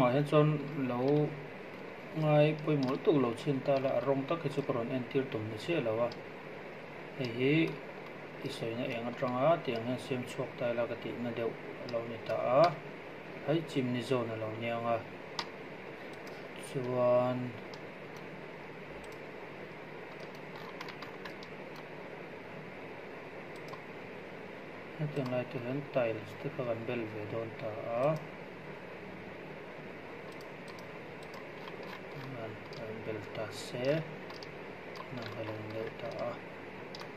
rawngah hian chuan lo ngai pawimawh lutuk lo chhin ta la a rawng tak hi chu ka rawn entir tum ni chiah lo a hei hi i sawina eng atanga tiang hian siam chhuak ta ila ka tihna deuh a lo ni ta a hei chimney zawn a lo niang a chuan. Hetiang lai te hian tiles te kha kan bel ve dawn ta a an bel ta se nang ka lo deuh ta a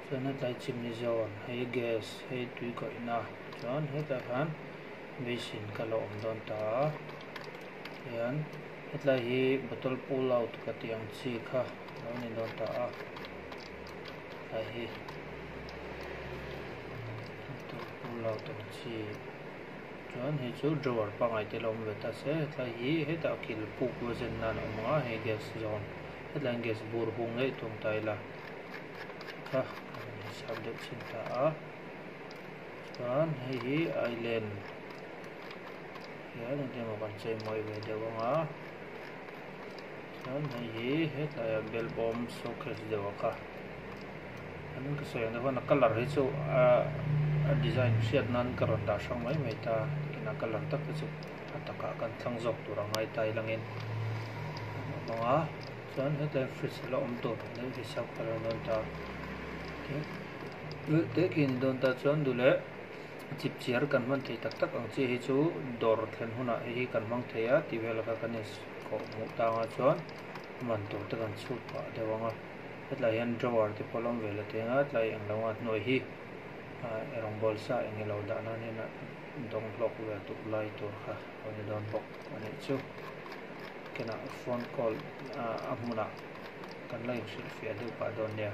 chuan hetlai chimney zawn hei gas hei tui kawihna chuan hetah khan basin ka la awm dawn ta a hian hetlai hi bottle pull out ka tih ang chi kha a lo ni dawn ta a hetlai hi bottle pull out ang chi chuan hei chu drawer pangngai te la awm ve ta se hetlai hi hetah kil puk va zen nan a awm ang a hei gas zawn hetlai hian gas bur hung ngei tum ta ila kha a rawn hisap deuh chhin ta a chuan hei hi island. Hian engtin emaw kan chei mawi ve deuh ang a chuan hei hi hetlaiah bel bawm showcase deuh a kha an ka sawi ang deuh khan a colour hi chu a design hriat nan ka rawn dah hrang mai mai ta ina colour tak te chu a takah kan thlang zawk tur a ngai ta ilangin an awm ang a chuan hetlai fridge a la awm tur deuh hisap ka lo dawn ta te khi a ni dawn ta chuan duh leh. Chip chiar kan hman thei tak tak ang chi hi chu dawr thlen hunah hei hi kan hmang thei a tih vel kha kan inkhawh hmuh tangah chuan a man tur te kan chhut pah deuh ang a hetlai hian drawer te pawh a lo awm ve la teng a tlai eng lo a hnuai hi rawngbawl sa eng ilo dah nan hian a dawng hlawk vel duh lai tur kha a ni dawn bawk a nih chu kinah phone call a hmunah kan la inhrilhfiah deuh pah dawn nia.